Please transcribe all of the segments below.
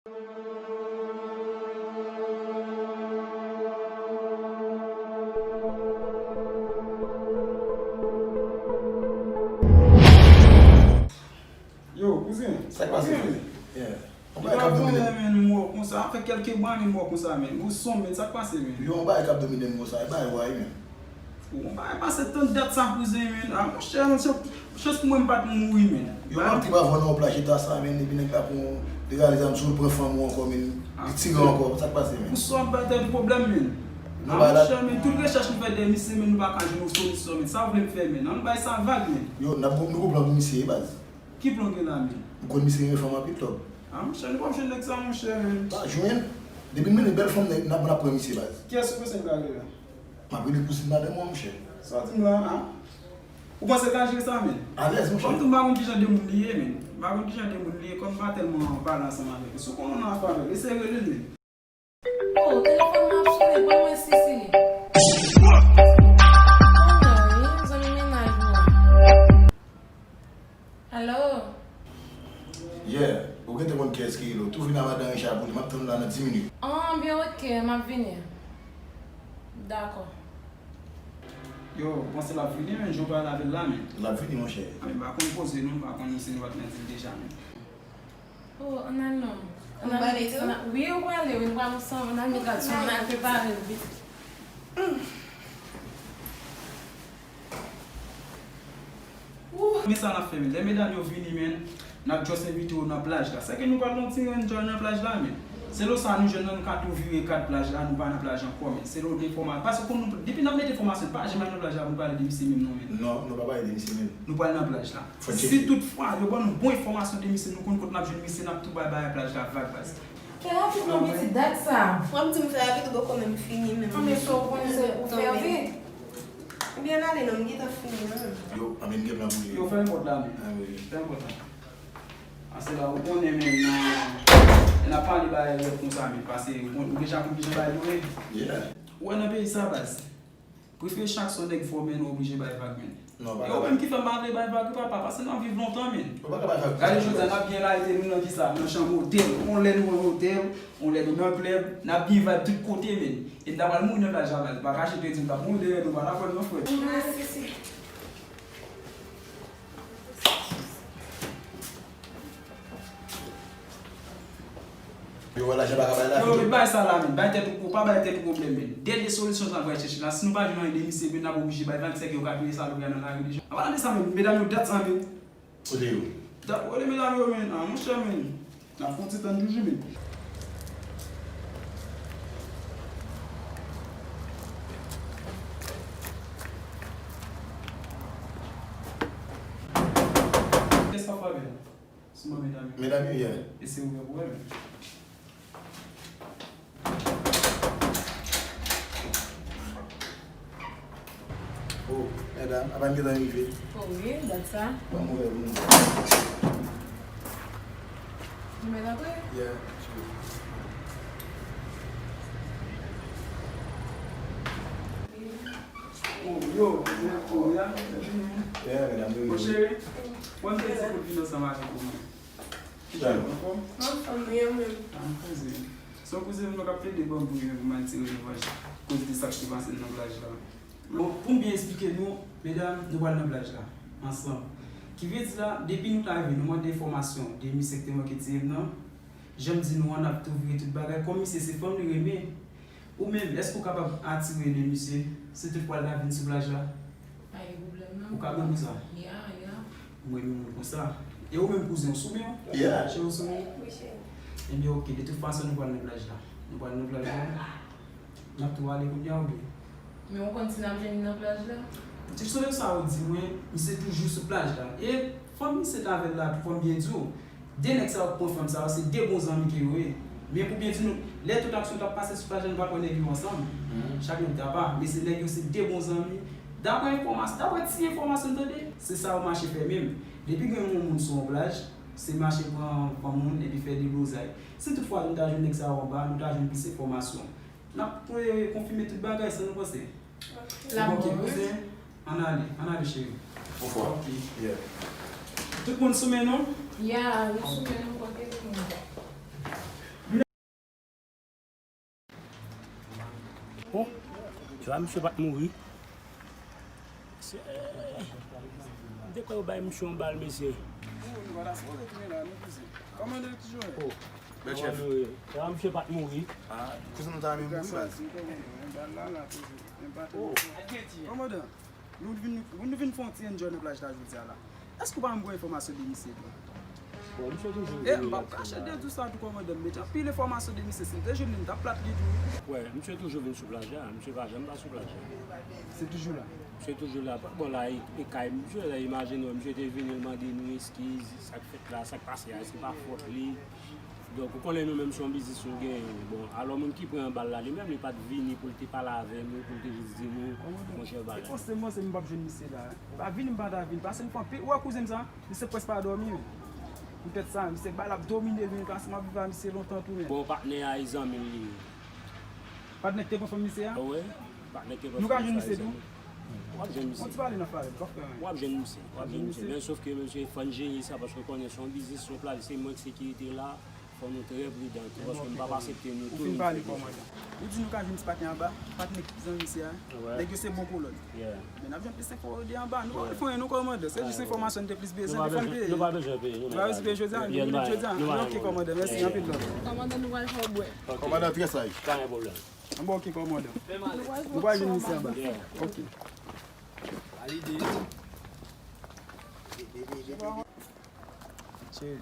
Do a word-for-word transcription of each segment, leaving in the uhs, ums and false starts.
Yo, kouzen. Sa k pase, kouzen? Yeah. Yon bagay k ap domine. Men, m wè w konsa, fè kèlke mwa men m wè w konsa, men. Ou sonm, men, sa k pase, men? Yo, yon bagay k ap domine m konsa, e bagay wa wi, men. Ou, yon bagay pase tan dat sa, kouzen, men. A, monchè, men, se chans pou mwen m pa t mouri, men. Yo, m ap trip avè w nan yon plaj eta sa, men, epi nèg la pran, li rale zam sou ou, l pran fanm ou ankò, men. Li tire ankò, sa k pase, men? Ou sòt bay tèt ou pwoblèm, men. A, monchè, men, tout rechèch nou fè dèyè misye, men, nou pa ka jwenn yon solisyon, men. Sa w vle m fè, men? Ann bay sa vag, men. Yo, n ap, nou gon plan pou misye, baz. Ki plan gen la, men? Ou konn misye renmen fanm anpil, tòg. A, monchè, nou p ap jwenn nèg sa, monchè, men. Pa jwenn? Depi n mennen bèl fanm, nèg, n ap, n ap pran misye, baz. Kiyès ou panse n ka rele la? M ap rele kouzin madanm ou an, monchè. Sa w di m la, a? Ou panse l ka jere sa, men? Alèz, monchè. Kòm tou m pa konn kijan de moun li ye, men. M pa konn kijan de moun li ye, kòm m pa tèlman pale ansanm avè l. Si w konnen w nan afè avè l, eseye rele l, men. Oh, telefòn nan ap sone, ban mwen Sisi. Konnen, wi, zanmi mennaj mwen. Alo? Yeah, ou gentan konn kiyès ki rele w. Tou vin a madan Richard pou li, m ap tann ou la nan dis minit. An, byen, oke, m ap vini. Dakò. Yo, ou panse l ap vini, men, jan w pale avè l la, men? L ap vini, monchè. A, men, m pa konn koze, non, m pa konn misye, nou pa t nan di l deja, men. Oh, ann al non. Ou prale tou? Wi, ou prale, wi, nou pral ansanm, ann al met rad sou, ann al prepare l vit. Men sa n ap fè, men. Lè medam yo vini, men, n ap just envite yo nan plaj la. Sèke nou pral nan ti enjoy nan plaj la, men. Selon sa nou jwenn nan, nou ka tou vire kat plaj la, nou pa nan plaj ankò, men. Selon enfòma-, paske kon nou, depi n ap mete enfòmasyon, nou pa janm al nan plaj la pou nou pale de misye menm, non, men. Non, nou pa pale de misye menm. Nou pral nan plaj la. Si toutfwa yo ban nou bon enfòmasyon de misye, nou konn kote n ap jwenn misye, n ap tou bay bagay plaj la vag, baz. Fè rapid non, pitit, dat sa. W ap di m fè rapid, ou poko menm fini menm. Anben, so ou konnen se pou fè vit. Ebyen, n ale non, m gentan fini non. Yo, anben, m gen plan pou li. Yo, fèmen pòt la, men. Fèmen pòt la. Paske la, ou konnen, men, nan, lè n ap pale bagay rèv konsa, men, paske ou konn, ou deja konn kijan bagay yo ye. Ou wè nan peyi sa, baz. Prefere chak swa nèg fò, men nou oblije bay vag, men. E ou menm ki fè m pa vle bay vag wi, papa, paske n ap viv lontan, men. Gade jodi a, n ap byen layite nou nan kisa? Nan chanm otèl. On lè nou nan otèl, on lè nou nan klèb, n ap byen vibe tout kote, men. E m ta pral mouri nan plaj la, baz. Pa kache, te di m t ap mouri dèyè nou, pa ta kwè m non, frè. Yo, wè lajan pa ka bay lavi tou. Yo, men bay sa la, men. Bay tèt ou, pa bay tèt ou pwoblèm, men. Dènye solisyon sa n ap chèche la. Si nou pa jwenn anyen de misye, men n ap oblije bay vag, sèke yo ka touye salopri a nan lari deja. Apadan de sa, men, medam yo dat sa, men. Kote yo? Dat, rele medam yo, men. A, monchè, men. N ap fè yon ti tann toujou, men. Kiyès k ap frape la? Sou mwen, medam yo. Medam yo, yeah. E se ouvè pou wè, men. Oh, medam, apa n gentan rive? Oh wi, dat sa. Ban m ouvè pou nou. Nou mèt antre? Yeah, sure. Oh, yo, yo, yo, ya. Yeah, medam, yo, yo. Mon cheri, mwen te di pou vin ansanm avèk ou, men. Ki jan, anfòm? Anfòm, wi, ou menm? An poze. Se yon kouzen nou k ap plede ban m pou yo, pou m al tire revanj koz de sa k te pase nan plaj la. Bon, pou m byen esplike nou, medam, nou pral nan plaj la, ansanm. Ki vle di la, depi nou ta rive, nou mande enfòmasyon de misye ki te manke tiye m nan. Jan m di nou an, n ap tou vire tout bagay. Kòm misye se fanm li renmen, ou menm, èske ou kapab atire de misye, si toutfwa l ta vin sou plaj la? Pa gen pwoblèm, non. Ou ka ban nou sa? Ya, ya. Mwen menm moun konsa. E ou menm kouzen, ou sou men w? Ya. Cheri, ou sou men w? Wi, cheri. Ebyen, oke, de tout fason, nou pral nan plaj la. Nou pral nan plaj la. N ap tou ale kounye a, oubyen? Men ou konn si n ap jwenn li nan plaj la? Ti soulèv sa ou di mwen, misye toujou sou plaj la. E fanm misye t avè l la tou, fò m byen di w. De nèg sa yo k pran fanm sa yo, se de bon zanmi ke yo ye. Men pou byen di nou, lè tout aksyon t ap pase sou plaj la, nou pa t wè nèg yo ansanm. Chak nèg t apa. Men se nèg yo, se de bon zanmi. Daprè enfòmas-, daprè ti enfòmasyon n tande, se sa yo mache fè menm. Depi gen yon moun sou yon plaj, se mache pran fanm moun epi fè deblozay. Si toutfwa nou ta jwenn nèg sa yo anba, nou ta jwenn plis enfòmasyon. N ap, eh, konfime tout bagay, sa nou panse? L ap bon, wi. Kouzen, ann ale, ann ale, cheri. Bonswa. Ok. Yeah. Tout moun sou men nou? Ya, nou sou men nou, kote tout moun? La, misye pa t mouri. Se, m te kwè yo bay misye yon bal, mesye. Oh, nou pa ta fò retounen la, non, kouzen. Kòmandan ki jwenn? Oh, bèl chèf. Kòmandan, wi. La, misye pa t mouri. Ah, kouzen, nou ta renmen mouri, baz. Kòmandan, yon bal la, la, toujou. Men pa tèlman fò. Kòmandan, nou vin, nou vin fè yon ti enjoy nan plaj la jodi a la. Èske w pa menm gon enfòmasyon de misye tou? Bon, misye toujou vini la. E, m p ap kache de tou sa tou, kòmandan. M mete anpil enfòmasyon de misye. Si m te jwenn li, m t ap plat li tou. Wè, misye toujou vin sou plaj la. Misye pa janm pa sou plaj la. Se toujou la? Misye toujou la. Bon, la, e, e kay misye la, imajine w, misye te vini, l mande nou eskiz, sa k fèt la, sa k pase a, èske pa fòt li? Donk, ou konnen nou menm se yon biznis nou genyen. Bon, alò moun ki pran bal la, li menm, li pa t vini pou l te pale avè nou, pou l te jis di nou, monchè, bagay. E fòseman, se m p ap jwenn misye la. Pa vini, m pa ta vin. Pase m fè anpil. Ou wè kouzen m sa? Misye prèske pa dòmi, men. Poutèt sa, misye bal ap domine, men, pase m ap viv a misye lontan tou, men. Bon, patnè a, e zanmi l li ye. Patnè ki te pran fanm misye a? Wi, patnè ki te pran fanm misye a, e zanmi l. Nou ka jwenn misye tou? W ap jwenn misye. Yon ti pale nan pale, pa fè anyen. W ap jwenn misye, w ap jwenn misye. Men sòf ke misye, fò n jere sa, paske w konnen se yon biznis, se yon plaj, se mwen ki sekirite la. Fò nou trè pridan tou, paske m p ap aksepte nou tou nou fè biznis. Ou fin pale, kòmandan. Ou di nou ka jwenn ti patnè anba, patnè ki zanmi misye a. Nèg yo se bon kolòn. Men n ap jwenn plis enfo de anba. Nou pa fè anyen non, kòmandan. Se jis enfòmasyon nou te plis bezwen, nou pa bezwen peye. Nou pa bezwen peye jodi a, nou pa bezwen peye jodi a. Ok, kòmandan, mèsi anpil, love. Kòmandan, nou pral fè w bwè. Kòmandan, trè saj. Pa gen pwoblèm. Bon, ok, kòmandan. Nou pral jwenn misye anba. Ok.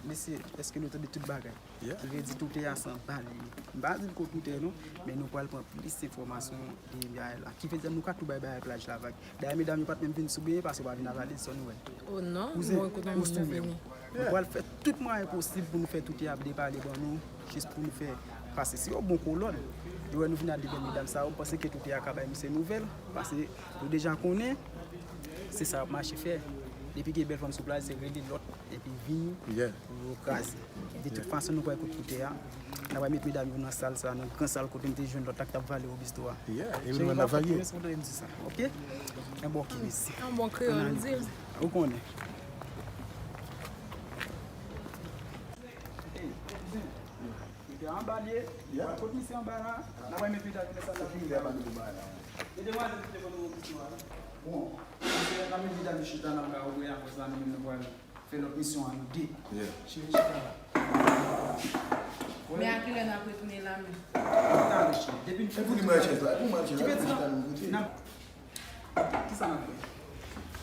Mesye, èske nou tande tout bagay? Ki vle di tout tè a se anba li ye. M pa di l kot tout tè non, men nou pral pran plis enfòmasyon de bagay la. Ki vle di nou ka tou bay bagay plaj la vag. Dayè medam yo pa t menm vin sou benyen paske yo pa vin avale sòn wè. Oh non, kouzen, bon, kote moun yo vini. Nou pral fè tout mwayen posib pou nou fè tout tè a ap depale ban nou, jis pou nou fè pase. Se yon bon kolòn. Yo wè nou vin ak de bèl medam sa yo, m panse ke tout tè a ka bay misye nouvèl, paske yo deja konnen se sa y ap mache fè. Depi gen bèl fanm sou plaj, se rele lòt, epi vini pou yo kraze. De tout fason, nou pral kout koute a. N a pral met medam yo nan sal sa, nan gran sal kote m te jwenn lòt la k t ap vale Obisto a. Cheri, pa fè pwomès, m tande m di sa, ok? Yon bon ki mesi. Yon bon kreyòl, m di l. Ou konnen. Hey, kouzen. Misye anba l ye. Wè, kot misye anba la, n a pral met medam yo nan sal la pou yo vale. E demwazèl ki te ban nou Obisto a la. Bon, misye, n a met medam yo chita, n ap ka ouvri avans la, nou menm nou pral fè lòt misyon a nou de. Cheri, chita la. Men a kilè n ap retounen la menm? Talè, cheri. Depi n fin... Epi nou manje la, epi nou manje la, epi chita nou kote. Kisa n ap fè?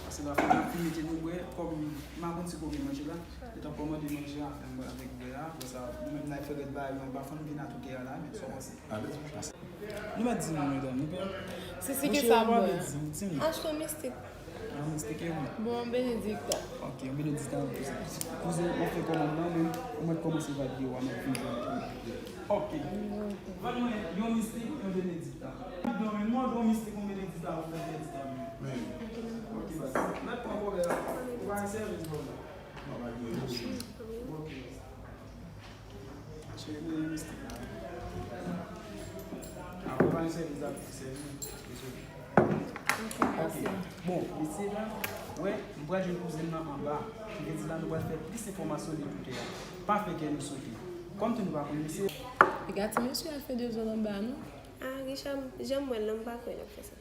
Paske la fò n ap fin mete nou bwè, kòm m pa konn si konbyen manje la, yo t ap kòmande manje a, fè m bwè avèk bwè a, apre sa, nou menm n al fè lòt bagay yo anba, fò n vin a tout tè a la, men sa w panse? Nou mèt di non, medam, nou pè. Sisi, kisa w ap bwè? Achte yon mistik. Yon mistik e wi. Bon, yon benedikta. Ok, yon benedikta. Kouzen, m ap fè kòmann nan, men ou mèt kòmanse vag yo a, m ap vin jwenn. Ok. Vann mwen yon mistik, yon benedikta. Non, men mwen, yon mistik, yon benedikta, ou fè benedikta, men. Ok, baz. Mèt pran kòb la. Ou pa gen sèvis, bro. Ok. Cheri, men mistik la. Ah, ou pa gen sèvis la, sèvis. Ok. Bon, mesye la, wè, m pral jwenn kouzen nan anba. Li te di la, nou pral fè plis enfòmasyon de kote a. Pa fè kè nou sote. Kòm tou nou pa konn misye. Piga ti mesye a fè dezòd anba, non? Ah, Richard, jan m wè l lan, m pa kwè l ap fè sa.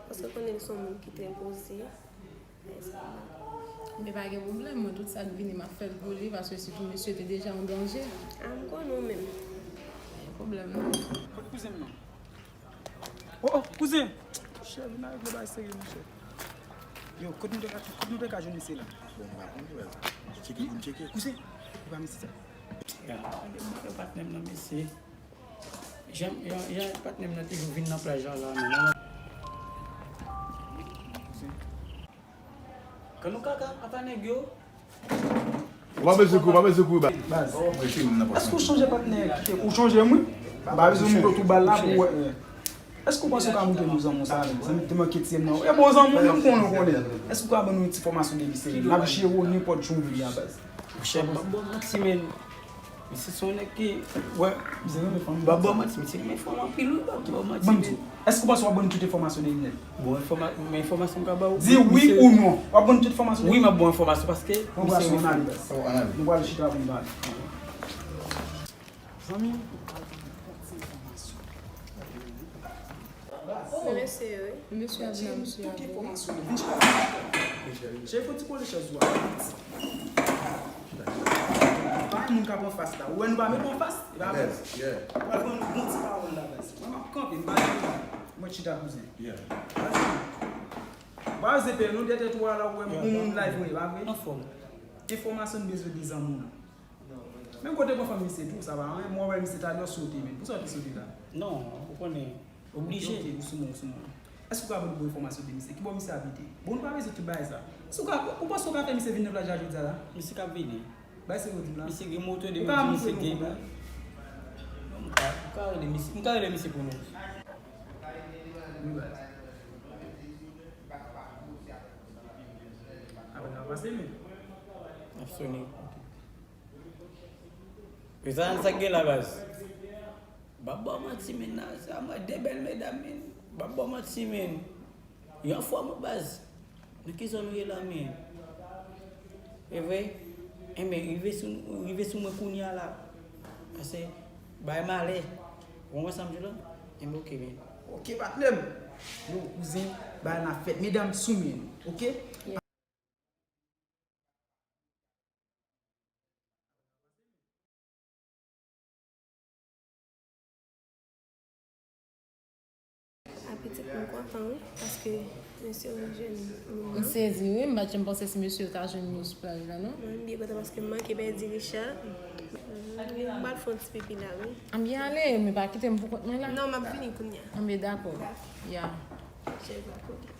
Paske konnen l se yon moun ki trè poze. Men pa gen pwoblèm, mwen tout sa k vini m ap fè l pou li, paske sitou mesye te deja an danje. Ah, m konnen w menm. Pa gen pwoblèm non. Kot kouzen m nan? Oh, oh, kouzen! Chè, vin avèk nou bagay serye, monchè. Yo, kot nou te ka, kot nou te ka jwenn misye la? Bon, m pa konn, frè. Tcheke pou m tcheke. Kouzen, e pa misye sa? Ya, yo patnè m nan, mesye. Jan, jan, jan patnè m nan toujou vin nan plaj la, la, men non. Kouzen. Kan nou kaka, apa nèg yo? Ou pa bezwen kouri, ou pa bezwen kouri, baz. Baz. Èske ou chanje patnè ki te, ou chanje m wi? M pa bezwen moute tou bal la pou wè. Èske ou panse ou ka moute nou zanmi w sa menm? Zanmi ki te manke ti m nan. E bon zanmi w menm konnen ou konnen. Èske ou ka ban nou yon ti fòmasyon de misye? N ap jere w nenpòt jan w vle a, baz. Monchè, m p ap ba w manti, men. Misye se yon nèg ki, wè, misye renmen fanm. M p ap ba w manti, misye renmen fanm anpil wi, m p ap ba w manti, men. Èske ou panse w ap ban nou tout enfòmasyon de li nèt? Bon, enfòma-, men enfòmasyon m ka ba w. Di wi ou non. W ap ban nou tout enfòmasyon de li? Wi, m ap ba w enfòmasyon paske misye renmen fanm. Nou pral chita pou n pale. Zanmi m, ou pral ban nou tout enfòmasyon. Mesye, wi. Mesye a vin, mesye a vin. Cheri, fò ti kole chèz ou a. Pa gen moun k ap anfas la. Ou wè nou pa menm anfas? E pa vre? Ou pral ban nou bon ti pawòl la, baz. Mwen, m ap kanpe, m pa gen tan. Mwen chita, kouzen. Pa oze pè, non, dèyè tèt ou a la, ou wè moun live ou ye, pa vre? Anfòm. Enfòmasyon n bezwen de zanmi w. Menm kote pran fanm misye tou, sa pa anyen. Mwen wè misye talè sote, men. Pou sa w te sote la? Non, ou konnen. Oblije. Ok, ok, ou sou mwen, ou sou mwen. Èske ou ka ban nou bon enfòmasyon de misye? Kibò misye abite? Bon, nou pa bezwen tout bagay sa. Si ou ka, ou panse ou ka fè misye vin nan plaj la jodi a la? Misye ka vini. Bay se yo di m la. Misye gen moto de misye gen. Non, m ka, m ka rele misye, m ka rele misye pou nou. Wi, baz. Apre n a pase, men. Ap sone. E sa, sa k gen la, baz? M ap ba w manti, men, nan, sa mwen de bèl medam, men. M ap ba w manti, men. Yo anfòm, baz. Nan ki zòn ou ye la, men? E vre? Enben, rive sou, rive sou mwen kounye a la. Pase, bay malè. Ou konprann sa m di w la? Enben, oke, men. Oke, patnè m. Yo, kouzen, bay n ap fèt. Medam sou men nou, oke? Apetit mwen kontan, wi, paske mesye yo jwenn moun nan. M sezi, wi, m pa t janm panse si mesye yo ta jwenn nou sou plaj la, non. Mwen, m byen kontan paske m manke pèdi Richard. M pral fè yon ti pipi la, wi. Anben ale, men pa kite m pou kont mwen la. Non, m ap vini kounye a. Anben dakò. Ya. Chèz la kote.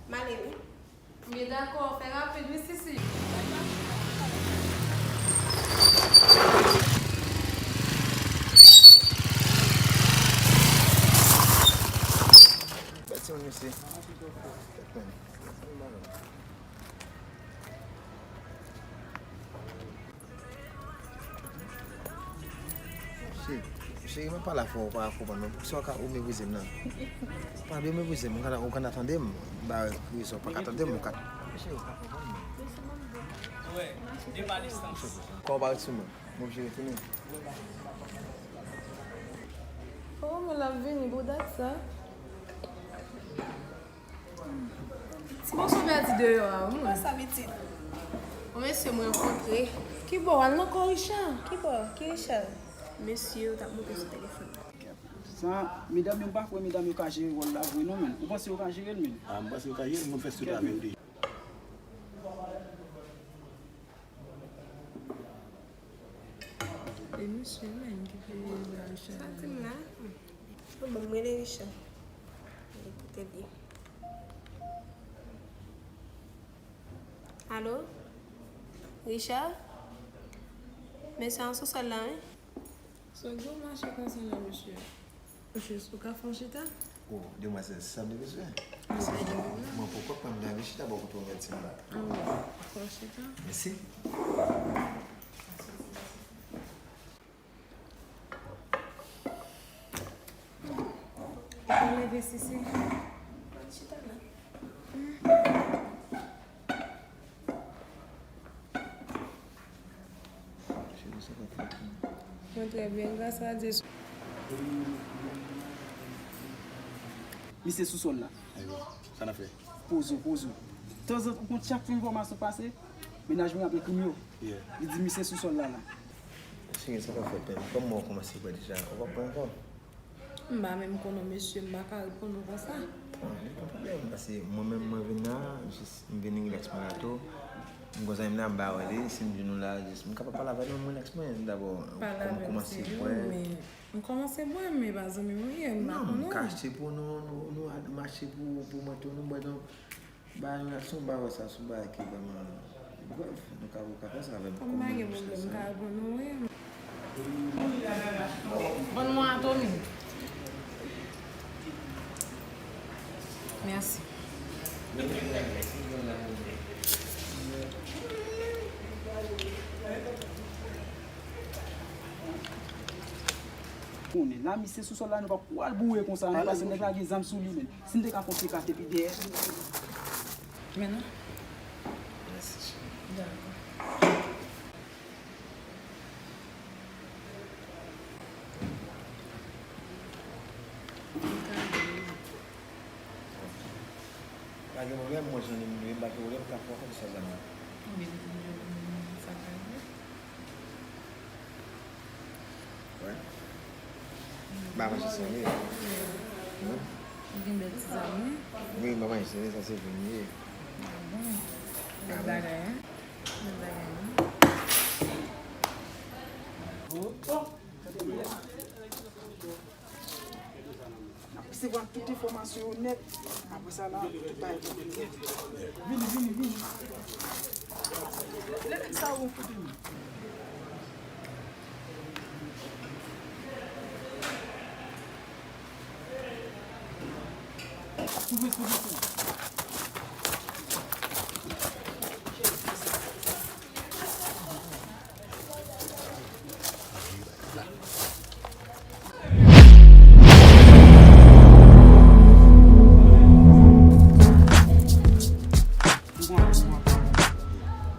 M ale, wi. Men dakò, fè rapid, wi, Sisi. Bèl timoun, mesye. Cheri, cheri, mwen pale avè w, ou pa konprann mwen. Poukisa w ka, ou meprize m nan? Pa byen meprize m, ou ka, ou ka tande m. M ba rezon, ou pa ka tande m, ou ka. Cheri, ou pa konprann mwen. Kò w pa ret sou mwen. Mwen oblije retounen. Oh, men l ap vini pou dat sa. Ti moso pèdi deyò a, wi. Kòman sa, pitit? Yon mesye mwen rankontre. Kibò? Al nan kò Richard. Kibò? Ki Richard? Mesye yo t ap monte sou telefòn nan. Sa, medam yo, m pa kwè medam yo ka jere wòl la vre non, men. Ou panse yo ka jere l, men? Ah, m panse yo ka jere l, mwen fè sou ta vin di. E misye menm ki peye la Richard. Sa di m la? Bon, ban m rele Richard. Li koute byen. Alo? Richard? Mesye an sou sòl la, wi. Sa w gen w mache konsa la, mesye? Jis ou ka fè yon chita? Oh, demwazèl, sa m te bezwen. Mwen poko pran m nan chita bò kote w mèt m la. Fè yon chita. Mèsi. Ou leve, Sisi. Chita la. Mwen trè byen, gras a Dye. Misye sou sòl la. Sa n ap fè? Poze w, poze w. Tanzantan, ou konn chak enfòmasyon k pase, mennaj mwen ap ekri m yo. Li di misye sou sòl la, la. Cheri, sa k ap fèt, menm? Kòman w kòmanse kwè deja? Ou p ap pran ankò? M pa menm konnen w, mesye, m pa ka reponn ou konsa. Bon, li pa pwoblèm, paske mwen menm, mwen vin la, jis m vin rilaks mwen la tou. M gon zanmi m la, m ba wè li, si m di nou la, jis m kapab pale avè nou, m rilaks mwen dabò. Pale avè m, se vre, men m kòmanse bwè, men pa zanmi m ou ye, m pa konnen w. Non, m ka achte pou nou, nou, nou, m achte pou, pou mwen tou, nou bwè nou. Ba yon reyaksyon, ba wè sa sou bagay ki vrèman grav. Nou ka, ou ka fè sa avè m. Kòm m pa gen pwoblèm, m ka reponn ou wi. Ban mwen a Tony. Mèsi. Konnen la, misye sou sòl la, nou pa pral boure konsa, non, paske nèg la gen zam sou li, men. Si n te ka fè yon ti kase pi dèyè. Men non. Mèsi, cheri. Dakò. Gen pwoblèm, mwen, jan nou ye, m pa gen pwoblèm, m ka fè w konfyans, zanmi. Konbyen de moun yo konn sa ka rive? Wè. M pa mache san li. Ou gen bèl ti zam, wi. Wi, m pa mache san li, sa se vre m ye. Ah bon. Bèl bagay, hein? Bèl bagay, wi. N ap resevwa tout enfòmasyon yo nèt. Apre sa la, tout bagay pou nèt. Vini, vini, vini. Lè nèg sa yo kote nou. Kouvri, kouvri, kouvri.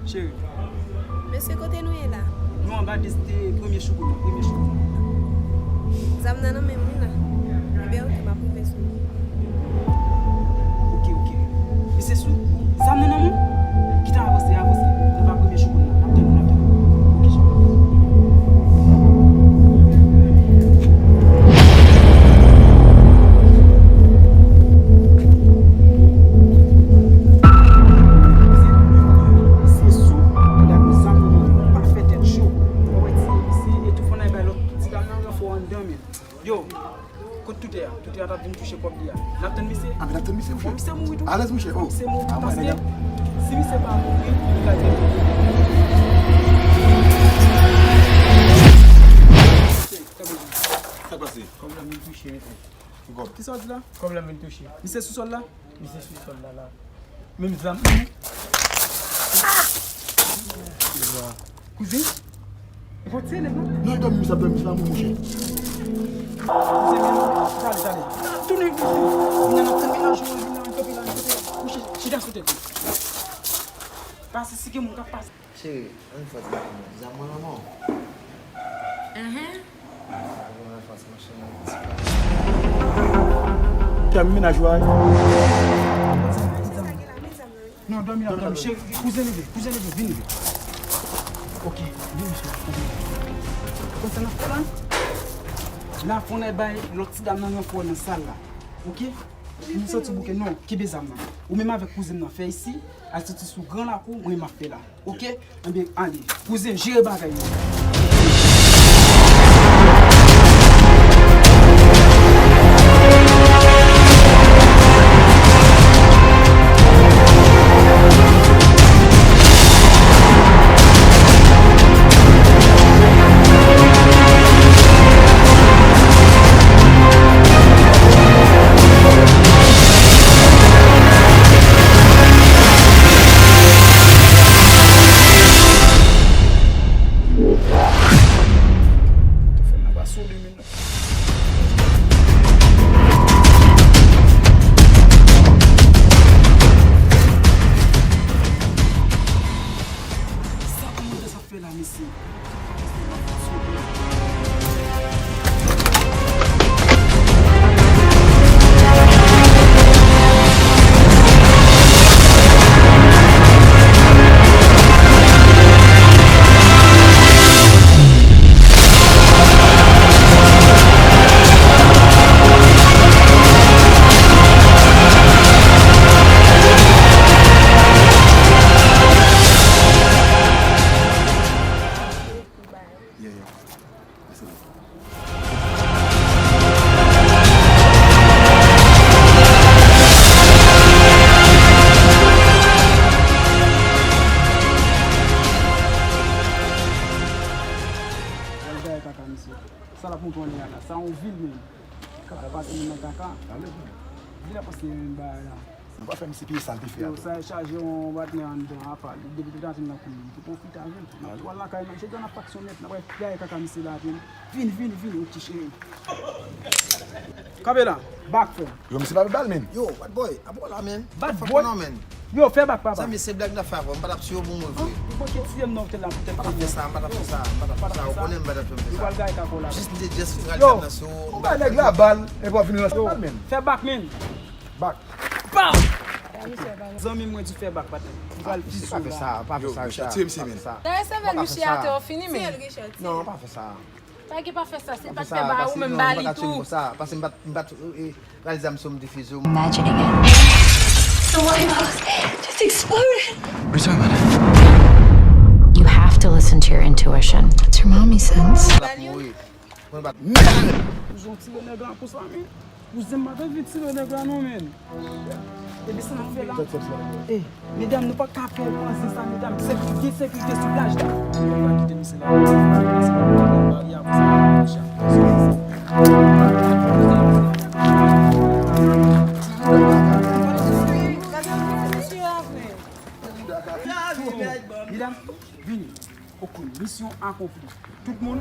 Cheri. Mesye, kote nou ye la? Nou anba de, de premye choukou nan, premye choukou nan. Zam nan nan men m wi la. Ebyen, oke, m ap rive sou nou. Oke, oke. Mesye sou, zam nan nan men w? Kite avanse, avanse. Nou anba premye choukou nan. N ap tann ou, n ap tann ou. Oke, cheri. Misye sou, medam, zam nan, pa fè tèt cho. Ou wè ti misye, e tou fò n al bay lòt ti dam nan ranfò anndan, men. Yo, kot Toutè a? Toutè a t ap vin touche kòb li a. N ap tann misye? Ah, men n ap tann misye, monchè. Fò misye mouri tou. Alèz, monchè. Fò misye mouri tou, paske si misye pa mouri, li ka gen. Sa k pase? Kòb la vin touche. Ki kòb? Kisa w di la? Kòb la vin touche. Misye sou sòl la? Misye sou sòl la, la. Menm zam. Kouzen? E pa w tiye nèg la? Non, e dòmi misye ap dòmi, misye pa mouri, monchè. Kouzen, men, tale, tale. Tounen vin. Vin nan, nan, nan, nan, kanpe la, kanpe la. Kouche, chita sou tèt li. Pase, si gen moun k ap pase. Cheri, ann fè ti bagay mwen. Zam mwen nan men w. Enhen. Sa gen yon fas machin nan ti bagay. Tèm mennaj ou a. Non, dòmi la, dòmi. Cheri, kouzen leve, kouzen leve, vin leve. Oke, vin mesye, vin. Konn sa n ap fè la? La fò n al bay lòt ti dam nan ranfò nan sal la. Oke? Vin soti bouke, non, kenbe zam nan. Ou menm avèk kouzen nan, fè isi, al soti sou gran lakou, mwen m ap fè la. Oke? Ebyen, ale. Kouzen, jere bagay yo. Sa kòmandan sa fè la, mesye? Yeah, yeah. Mèsi. Wè l gaye kaka, mesye. Sa l ap montre w anndan an la. Sa yon vil menm. Kaka pase menm nan kaka. Vil ap pase menm bagay la. Nou pa fè misye peye sa l te fè a tou. Yo, sa e chaje yon patnè anndan apa. Depi tout ane nan kou li. Li te pwofite avè l. N ap pral lakay nan. Jodi a n ap faksyone nèt. N ap gaye kaka misye la tou. Vini, vini, vini, yon ti cheri. Kanpe la. Bak, frè m. Yo, misye pa bal, men. Yo, bad boy. Apa w la, men? Bad boy. Yo, fè bak, papa. Zanmi, se blag n ap fè avè w. M pa t ap tiye w pou mwen vre. Ou poko tiye m non, ou te la pou tèt. M pa t ap fè sa, m pa t ap fè sa, m pa t ap fè sa. Ou konnen m pa t ap janm fè sa. Yo, pral gaye kaka w la. Jis m te just pral tap nan sou. Ou bay nèg la bal, epi w ap vin ranse bal, men. Fè bak, men. Bak. Bam! Zanmi mwen di fè bak, patnè. M pral fizye w la. Pa fè sa, pa fè sa, Richard. Tire misye, men. Dayè sèvèl Michel a te w fini, men. Non, pa fè sa. Pa gen pa fè sa, se l pa t Fè fè sa, bagay ou paske menm non, ba m li pa ka tire tou. Konsa, paske m pa, m pa, eh, ralize m sou m difize w. Imagining it. The White House just exploded. What are you talking about? You have to listen to your intuition. That's your mommy sense. L ap mouri. Mwen pa Ou jan tire nèg la pou sa, men. Kouzen m pa t anvi tire nèg la non, men. Epi sa n ap fè la. Eh, medam, nou pa ka fè panse sa, medam. Sekirite, sekirite sou plaj la. Nou pa kite misye la. Pase nan bari a pou sa, medam, vini. Ok, misyon akonpli. Tout moun.